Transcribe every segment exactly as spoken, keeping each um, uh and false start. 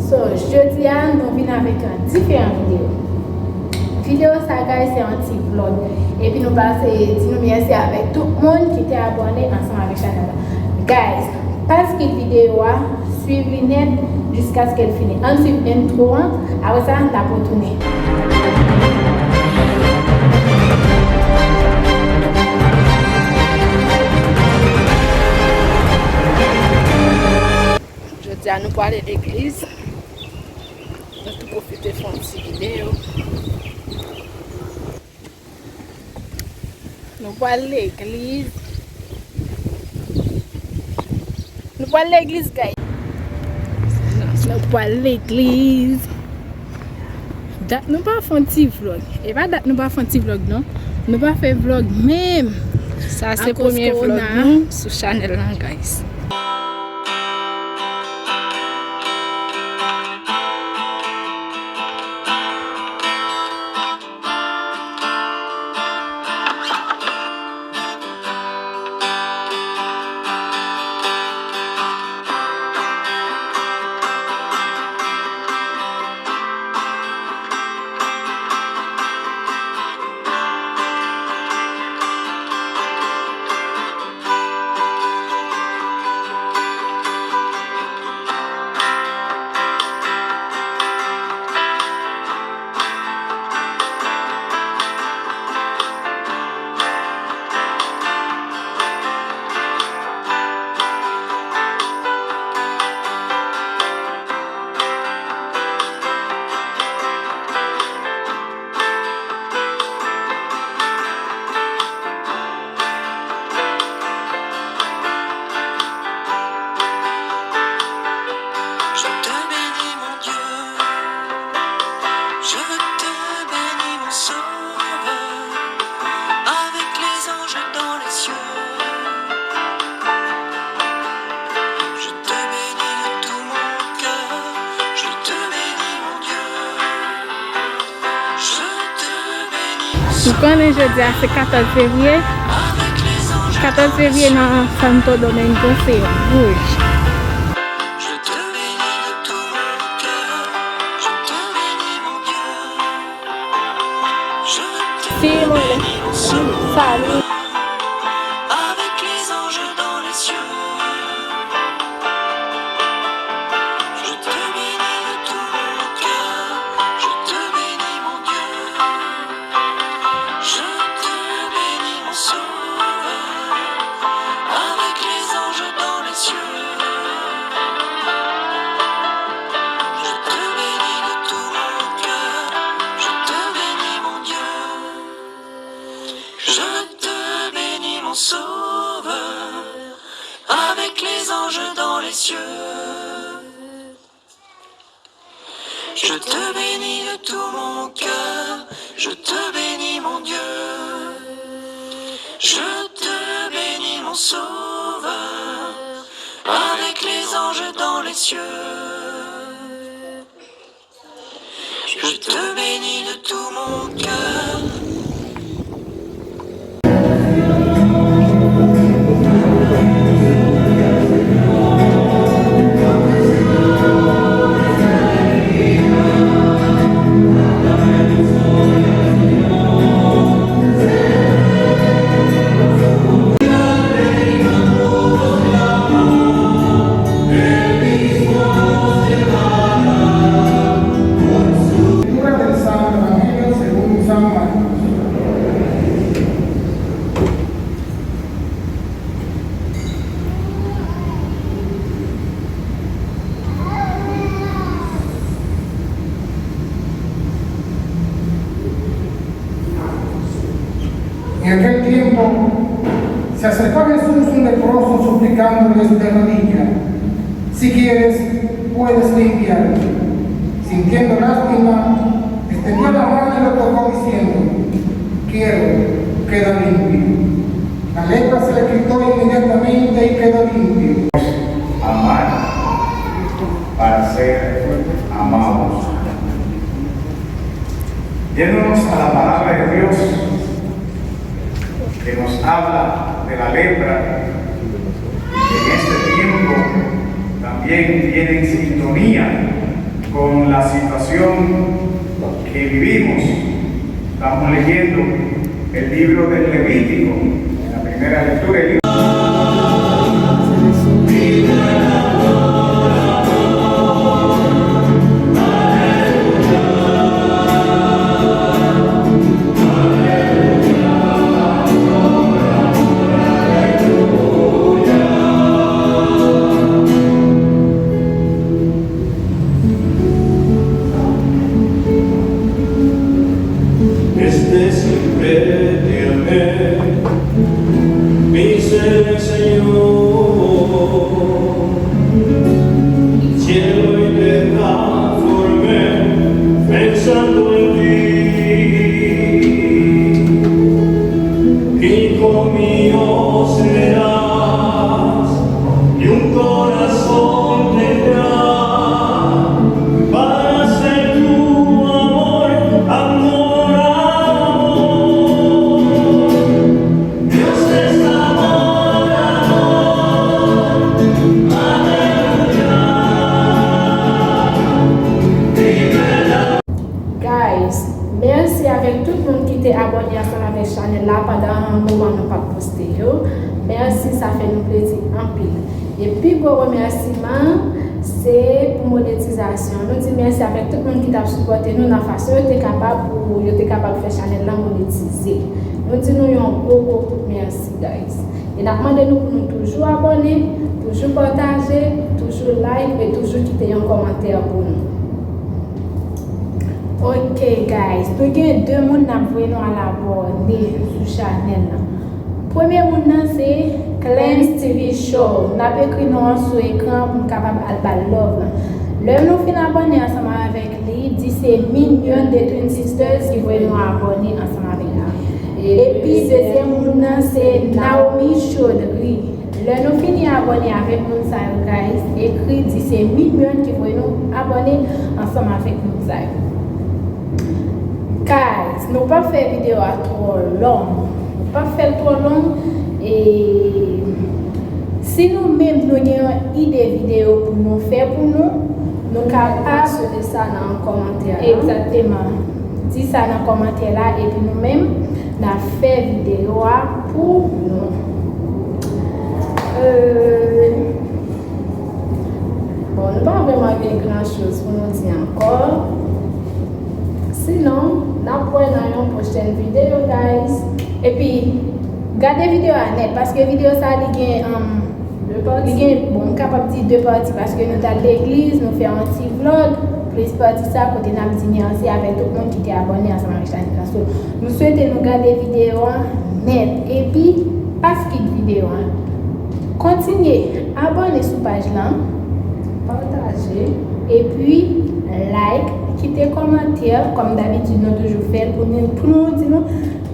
So, jodi a, nou vin avèk yon diferan videyo. Videyo sa, guys, se yon ti vlog. Epi nou pase di nou mèsi avèk tout moun ki te abòne ansanm avèk chanèl la. Guys, pa skip videyo a, swiv li nèt jiskaske l fini. Ann swiv entwo an, apre sa, n ap retounen. Jodi a, nou prale legliz. Nou tou pwofite fè yon ti videyo. Nou pral legliz. Nou pral legliz, guys. Nou pral legliz. Dat nou pa fè yon ti vlog. E pa dat nou pa fè yon ti vlog, non. Nou pa fè vlog menm. Sa se premye vlog nou sou chanèl lan, guys. Ou konnen jodi a se katòz fevriye. Katòz fevriye nan Santo Domingo se wouj. Si, mwen, salut. Je te bénis, mon Dieu. Je te bénis, mon Sauveur, avec les anges dans les cieux. Je te bénis de tout mon cœur, je te bénis, mon Dieu. Je te bénis, mon Sauveur, avec les anges dans les cieux. Je te bénis de tout mon cœur. Lectura del Santo Evangelio según San Marcos. En aquel tiempo se acercó a Jesús un leproso suplicándoles de rodillas: "Si quieres, puedes limpiarme". Sintiendo lástima, extendió la mano y lo tocó diciendo: "Quiero, queda limpio". La lepra se le quitó inmediatamente y quedó limpio. Amar para ser amados. Yéndonos a la palabra de Dios, que nos habla de la lepra, en este tiempo también viene en sintonía Con la situación que vivimos. Estamos leyendo el libro del Levítico, en la primera lectura. El libro Desde siempre te amé, mi Señor. Cielo y tierra formé pensando en ti. Hijo mío serás y un corazón tendrás para ser tu amor, amor, amor. Dios es amor, amor. Aleluya. Vive la Guys, mèsi avèk tout moun ki te abòne ansanm avèk chanèl la pandan yon moman nou pa t poste yo. Mèsi, sa fè nou plezi anpil. E pi gwo remèsiman, se pou monetizasyon. Nou di mèsi avèk tout moun ki t ap sipòte nou nan fason yo te kapab pou yo te kapab fè chanèl la monetize. Nou di nou yon gwo, gwo kout mèsi, guys. E n ap mande nou pou nou toujou abòne, toujou pataje, toujou like e toujou kite yon kòmantè pou nou. Ok, guys, nou gen de moun n ap voye nou al abòne sou chanèl la. Premye moun nan se Clens T V Show. N ap ekri non an sou ekran pou n kapab al ba l love la. Lè nou fin abòne ansanm avèk li, di se Mignon de Twin Sisters ki voye nou abòne ansanm avèk li. Epi dezyèm moun nan se Naomi Chaudry. Lè nou fini abòne avèk moun sa yo, guys, ekri di se Mignon ki voye nou abòne ansanm avèk moun sa yo. Guys, nou p ap fè videyo a twò long. Nou p ap fè l twò long. E si nou menm nou gen yon ide videyo pou nou fè pou nou, nou ka pa mensyone sa nan kòmantè a. Egzakteman. Di sa nan kòmantè la, epi nou menm, n a fè videyo a pou nou. Euh, bon, nou pa vrèman gen gran choz pou nou di ankò. Sinon, n ap wè nan yon pwochèn videyo, guys. Epi, gade videyo a nèt, paske videyo sa, li gen, um, de pati. Li gen, bon, m kapab di de pati, paske nou t al legliz, nou fè yon ti vlog, plis pati sa, kote n ap di mèsi avèk tout moun ki te abòne ansanm avèk chanèl la. So, nou swete nou gade videyo a nèt, epi pa skip videyo a. Kontinye abòne sou paj lan, pataje, epi like, kite kòmantè, kòm dabitid nou toujou fè l pou nou, pou nou di nou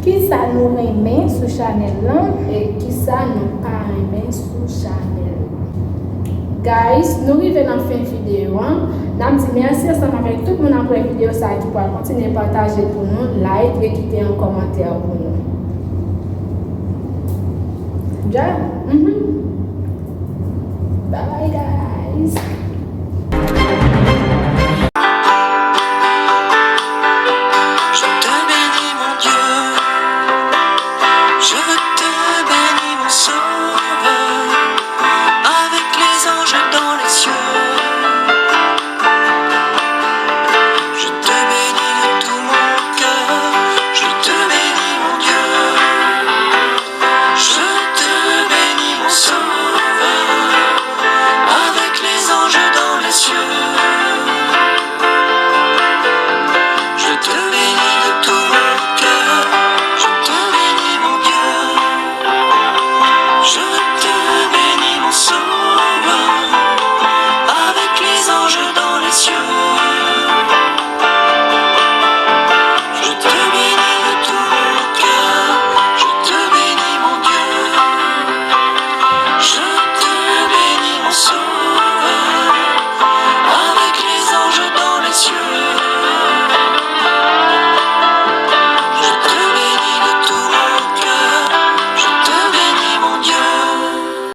kisa nou renmen sou chanèl lan e kisa nou pa renmen sou chanèl lan. Guys, nou rive nan fen videyo an. N ap di mèsi ansanm avèk tout moun ap wè videyo sa a ki pral kontinye pataje pou nou, like e kite yon kòmantè pou nou. Ja? Mhm. Bye bye, guys.